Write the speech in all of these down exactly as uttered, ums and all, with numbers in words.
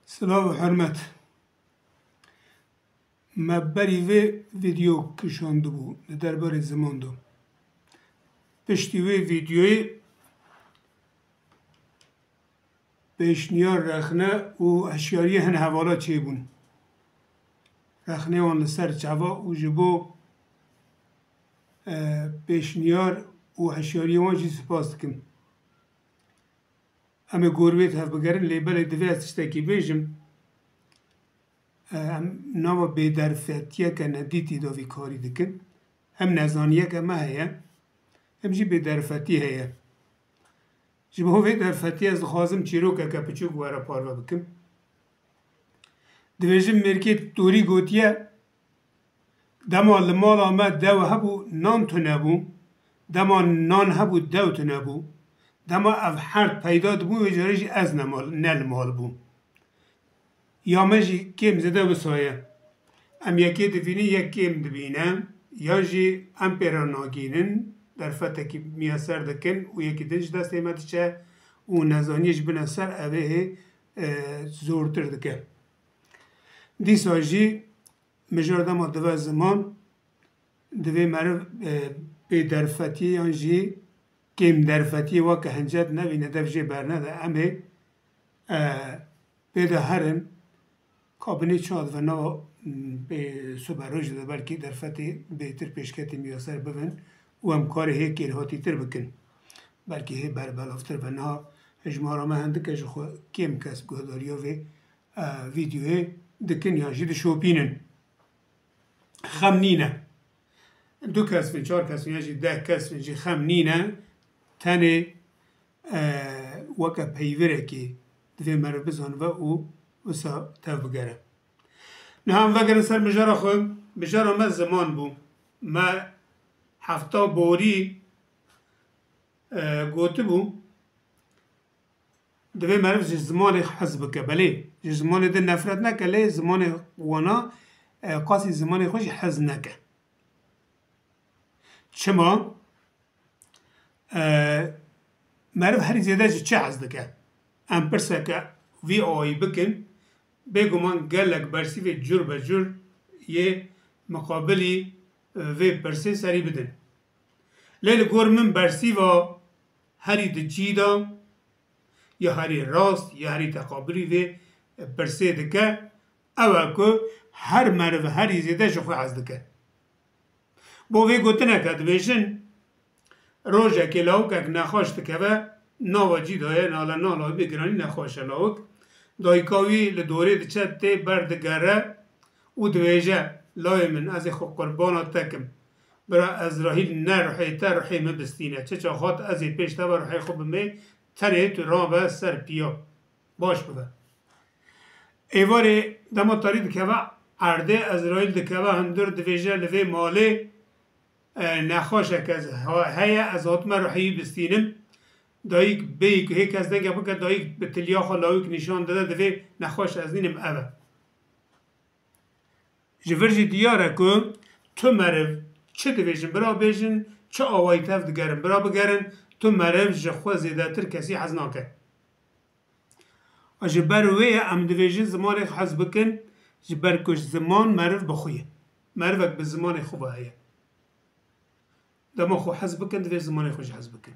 Silav û hurmet. Me berî vê vîdeo kişandibû li derbarê ziman de. Piştî wê vîdeoyê pêşniyar, rexne û hişyariyê hin hevala çêbûn. Rexnê wan li ser çava û ji bo, e, pêşniyar û hişyariyê wan jî spas dikim. Em ê gor wê tevbigerin, lê belê divê ez tiştekî bêjim. Em nava bêderfetiyeke nedîtî de vî karî dikin. Hem nezaniyeke me heye, hem jî bêderfetî heye. Ji bo vê derfetiyê ez dixwazim çîrokeke piçûk we re parve bikim. Dibêjin mêrkê Torî gotiye, dema li mala me dew hebû, nan tune bû, dema nan hebû, dew tune bû, dema ev herd peyda dibû, wê carê jî ez ne mal, ne li mal bûm. Ya me jî kêm zêde wisa ye. Em yekê dibînin, yek kêm dibîne, yan jî em pê re nagihînin, derfetekî miyaser dikin û yekî din ji destê me diçe û nezaniyê ji bin e ser, ev ê hê, e, zortir dike. Dîsa jî mijar dema dive ziman, divê meriv, e, bêderfetiyê yan jî kêmderfetiyê weke hincet nebîne, dev jê bernede. Em ê, e, pê de herin, ka binê çawa dive nava, m, bê sibe roj de belkî derfetê bêtir pêşketî miyaser bibin û em karê hê kêrhatîtir bikin. Belkî hê berbelavtir be. Niha hejmara me hindik e, ji xwe kêm kes guhdariya vê, e, vîdeoyê dikin yan jî dişopînin. Xem nîne. Du kes bin, çar kes bin ya jî deh kes bin jî xem nîne. Tenê, e, weke peyvirekê divê meriv bizanibe û wisa tevbigere. Niha em vegerin ser mijara xwe. Mijara me ziman bû. Me hefta borî, e, gotibû, divê meriv ji zimanê hez bike. Belê, ji zimanê din nefret neke, lê zimanê wana, e, qasî zimanê xwe jî hez neke. Çima? E, meriv herî zêde ji çi hez dike? Em pirseke vî awayî bikin, bêguman gelek bersîvê cur be cur yê miqabilî, e, vê pirsê serî bidin. Lê li gor min bersîva herî di cî de ya herî rast, ya herî teqabilî vê pirsê dike, ew e ku her meriv herî zêde ji xwe hez dike. Bo vê gotineke dibêjin, rojekê lawikek nexweş dikeve nava cî de ye, nale nala wî bê giranî nexweş e lawik. Dayika wî li dorê diçe tê ber digere û dibêje, lawê min, ez ê xwe qurbana te kim. Bira Ezrahîl ne ruhê te, ruhê min bistîne. Çi çax hat ez ê pêş te ve ruhê xwe bimê, tenê tu rabe ser piya. Baş bibe. Êvarê dema tarî dikeve erdê, Ezrahîl dikeve hundir, dibêje, li vê malê, e, nexweşek ez ha-, heye, ez hatime ruhê wî bistînim. Dayik bêyî ku hê kes dengek bike, dayik bi tiliya xwe lawik nîşan dide, divê nexweş ez nînim, ev e. Ji vir jî diyar e ku tu meriv çi dibêjin bira bêjin, çi awayî tev digerin bira bigerin, tu meriv ji xwe zêdetir kesî hez nake. A ji ber wê ye em dibêjin zimanê xwe hez bikin, ji ber ku ziman meriv bi xwe ye. Merivek bi zimanê xwe ve heye. Dema xwe hez bikin, divê zimanê xwe jî hez bikin.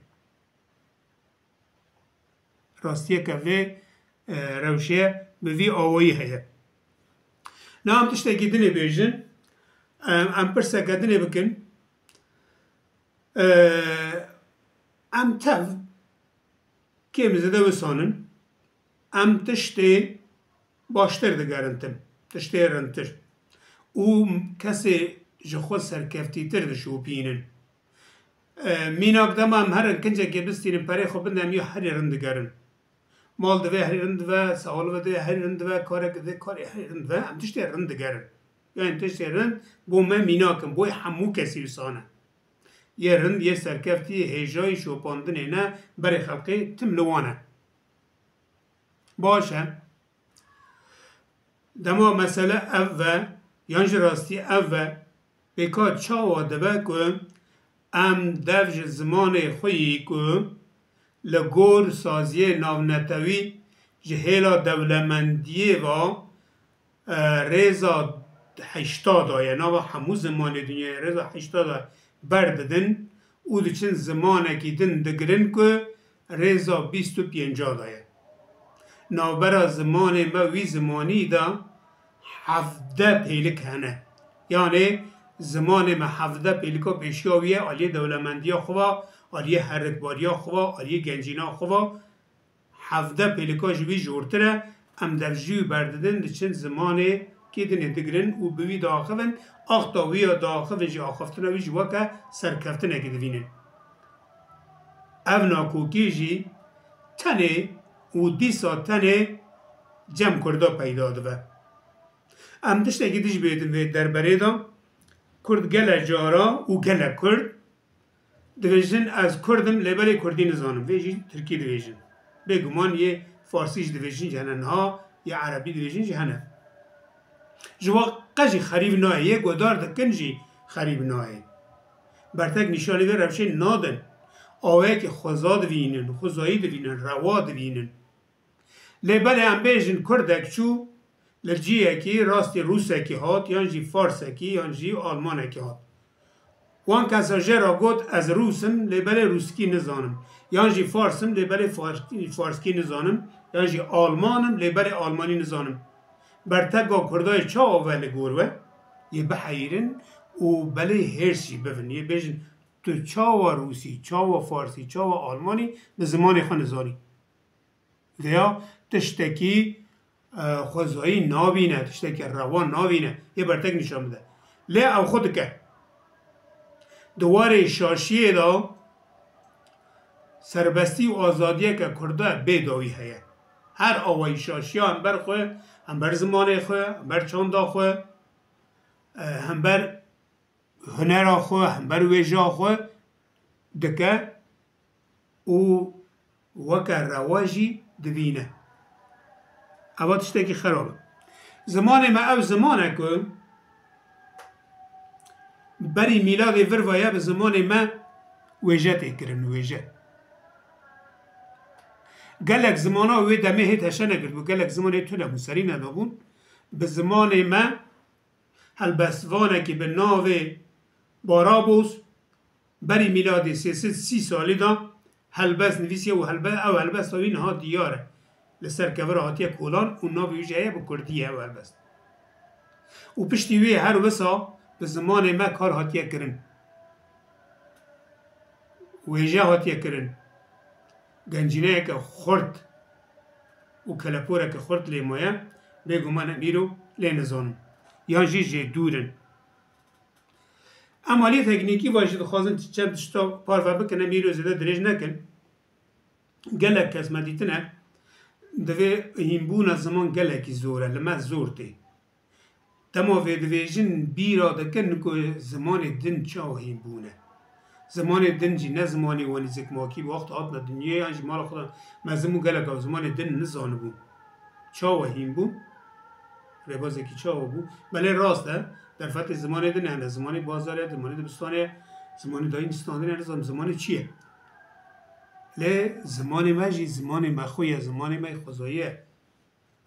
Rastiyeke vê, e, rewşê bi vî awayî heye. Na em tiştekî dinê bêjin, em, em pirseke dinê bikin. E, em tev kêm zêde wisanin, em tiştê baştir digerin tim, tiştê rindtir. Û kesê ji xwe serkeftîtir dişopînin. E, mînak dema em herin kincekê bistînin, perê xwe bidin, em ya herî rind digerin. Mal divê herî rind dive, sewal ve divê herî rind dive, karek divê karê herî rind dive, em tiştê rind digerin. Yani tiştê rind bo me mînak in, boyê hemû kesî wisa ne. Yê rind, yê serkeftî, yê hêjayî, şopandinê ne, berê xelqê tim li wan e. Baş e. Dema mesele ev ve, yan ji rastî ev ve, pêka çawa dibe ku em dev ji zimanê xwe yî ku li gor saziyê navnetewî Ji hêla dewlemendiyê ve, e, rêza heşta daye, nava hemû zimanê dinyayê rêza heşta daye berdidin û diçin zimanekî din digirin ku rêza bîst û pênca daye. Navbera zimanê me wî zimanî de hevdeh pêlik hene. Yanê zimanê me hevdeh pêlika pêşiya wî ye, aliyê dewlemendiya xwe ve, aliyê herikbariya xwe ve, aliyê gencîna xwe ve, hevdeh pêlika ji wî jortir e, em dev ji wî berdidin, diçin zimanê kê dinê digirin û bi wî diaxivin, axta wî ya diaxivin jî axiftina wî jî weke serkeftinekê divînin. Ev nakokî jî tenê û dîsa tenê cem Kurda peyda dibe. Em tiştekî dij bêdin vê derberê de, Kurd gele cara û gele Kurd dibêjin, ez Kurd im, lê belê Kurdî nizanim. Vê jî Tirkî dibêjin. Bêguman yê Farsî jî dibêjin jî hene niha, yê Erebî dibêjin jî hene. Ji wa qe jî xerîb nayê, yê guhdar dikin jî xerîb nayê. Bertek nîşanî vê rewşê nadin. Awayekî xweza divînin, xwezayî divînin, rewa divînin. Lê belê em bêjin Kurdek çû li ciyekî rastî Rûsekî hat, yan jî Farsekî, yan jî Almanekî hat. Wan kesa jê re got, ez Rûs im, lê belê Rûskî nizanim. Yan jî Fars im, lê belê Fars-, Farskî nizanim. Yan jî Alman im, lê belê Almanî nizanim. Berteka Kurda yê çawa ve li gor we? Yê biheyîrin û belê hêrs jî bibin. Yê bêjin, tu çawa Rûsî, çawa Farsî, çawa Almanî, bi zimanê xwe nizanî. Veya tiştekî, e, xwezayî nabîne, tiştekî rewa nabîne, yê bertek nîşan bide. Lê ew xwe dike. Di warê şaşiyê de serbestî û azadiyeke Kurda bê dawî heye. Her awayî şaşiya hember xwe, hember zimanê xwe, hember çanda xwe, e, hember hunera xwe, hember wêjeya xwe dike û weke rewa jî dibîne. Eva tiştekî xerab e. Zimanê me ew ziman e ku berî mîladê vir ve ye bi zimanê me wêje tê kirin, wêje. Gelek zimana wê demê hê teşe nekiribû, gelek zimanê tune bû, serî nedabûn. Bi zimanê me helbestvanekî bi navê Barabos berî mîladê sê sed sî salî de helbest nivîsiye û helbe-, ew helbesta wî niha diyar e. Li ser kevira hatiye kolan û navê wî jî heye bi kurdî ye ew helbest. Û piştî wê her wisa bi zimanê me kar hatiye kirin. Wêje hatiye kirin. Gencîneyeke xurt û keleporeke xurt lê maye, bêguman em îro lê nizanin. Yan jî jê dûr in. Em aliyê teknîkî ve jî dixwazin çend tişta parve bikin, em îro zêde dirêj nekin. Gelek kes me dîtine, divê hînbûna ziman gelekî zor e, li me zor tê. Dema vê divêjin bîra dikin ku zimanê din çawa hîn bûne. Zimanê din jî ne zimanê wan î zikmakî bi wext hatine dinyê yan jî mala xwe de mezin bû, gelek ew zimanê din nizanibûn. Çawa hîn bûn? Rêbazekî çawa bû? Belê rast e, derfetê zimanê din hene, zimanê bazarê, zimanê dibistanê, zimanê dayîn standinê, nizam zimanê çi ye? Lê zimanê me jî zimanê me xwe ye, zimanê me xwezayî ye.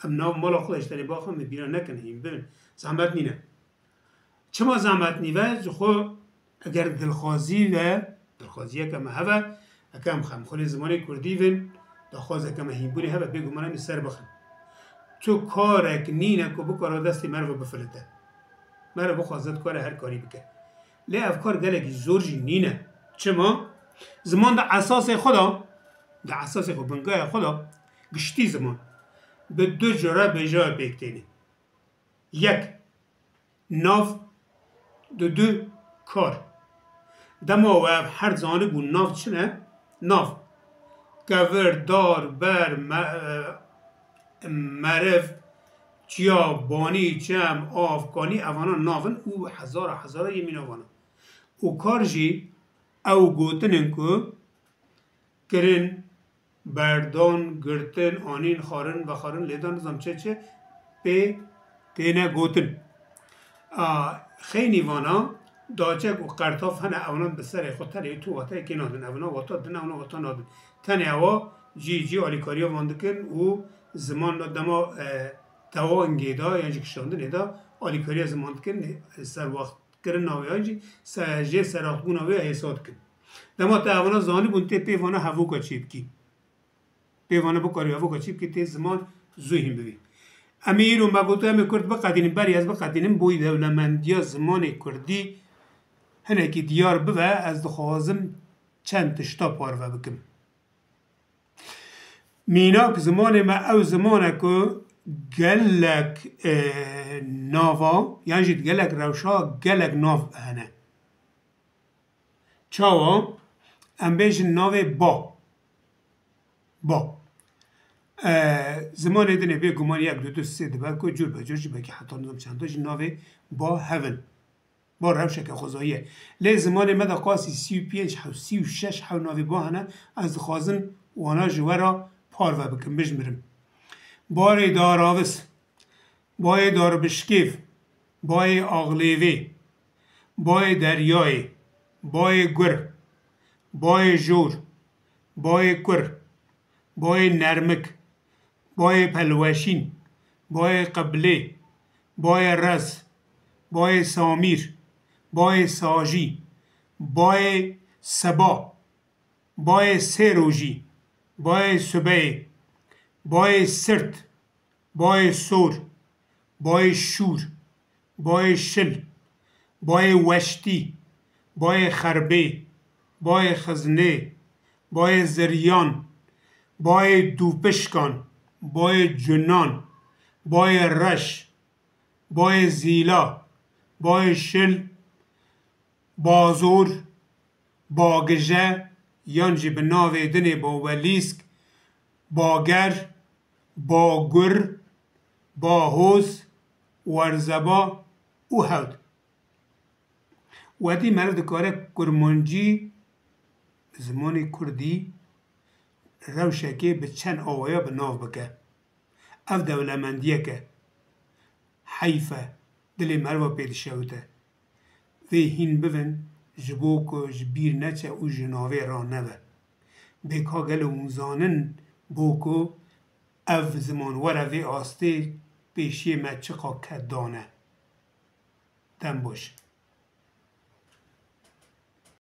Em nav mala xwe de ji tenê baxin, me bîra nekin, hîn bibin. Zehmet nîne. Çima zehmet nîve? Ji xwe eger dilxwazî ve, dilxwaziyeke me heve, eke em xem xwelê zimanê kurdî vin, daxwazeke me hînbûnê heve, bêguman em ê ser bixin. Tu karek nîne ku bikare destê meriv bifilite. Meriv bixwaze dikare her karî bike. Lê ev kar gelekî zor jî nîne. Çima? Ziman di esasê xwe de, di esasê xwe, bingehê xwe de, giştî ziman bi du cure bêjayê pêk têne. Yek, nav, du, du, kar. Dema we ev her zanibû nav çi ne? Nav. Kevir, dar, ber, me-, e, meriv, çiya, banî, çem, av, kanî, evana nav in û hezara hezara yê mîna vana. Û kar jî ew gotin in ku kirin, berdan, girtin, anîn, xwarin, vexwarin, lêdan, nizam çi çi pê têne gotin. A, xeynî vana, daçek û qertaf hene, ewnan bi serê xwe terê tu wateyekê nadin. Ewna wata din, ewna wata nadin. Tenê ewa cî cî alîkariya van dikin û Ziman dema e, tewangê de yan jî kişandinê de alîkariya ziman dikin, serwaxtkirina wê yan jî se- jê seraxtbûna wê hêsa dikin. Dema te evana zanîbûn tê pêvana hevoka çêbikî. Pêvana bikarî hevoka çêbikî tê ziman zû hîn bivî. Em ê îro me gotu em ê Kurd biqedînin, berî ez biqedînim, boyî dewlemendiya zimanê Kurdî hinekî diyar bibe, ez dixwazim çend tişta parve bikim. Mînak zimanê me ew ziman e ku gelek e, nava, yan jî gelek rewşa gelek nav hene. Çawa? Em bêjin navê ba. Ba. E, zimanê din ê bêguman yek, du, du, sê dibe ku cur be cur jî belkî heta nizam çenda jî navê ba hevin. Ba rewşeke xwezayî ye. Lê zimanê me de qasî sî û pênc hew, sî û şeş hew navê ba hene, ez dixwazim wana ji we re parve bikim, bijmirim. Barê daravis, bayê darbişkêv, bayê axlêvê, bayê deryayê, bayê gur, bayê jor, bayê kur, bayê nermik, bayê pelweşîn, bayê qiblê, bayê rez, bayê samîr, bayê sajî, bayê seba, bayê sê rojî, bayê subeyê, bayê sirt, bayê sor, bayê şûr, bayê şil, bayê weştî, bayê xerbê, bayê xiznê, bayê ziryan, bayê dûpişkan, bayê cunan, bayê reş, bayê zîla, bayê şil, bazor, bagije yan jî bi navê dinê bawelîsk, bager, bagur, bahoz, werzeba û hewd. Wedî meriv dikare kurmancî zimanê kurdî rewşekê bi çend awaya bi nav bike. Ev dewlemendiyek e. Heyf e. Dilê meriva pê dişewite. Vê hîn bivin ji bo ku ji bîr neçe û ji navê raneve. Bê ka gelo hûn zanin bo ku ev ziman were vê astê pêşiyê me çiqa ked dane. Dem baş.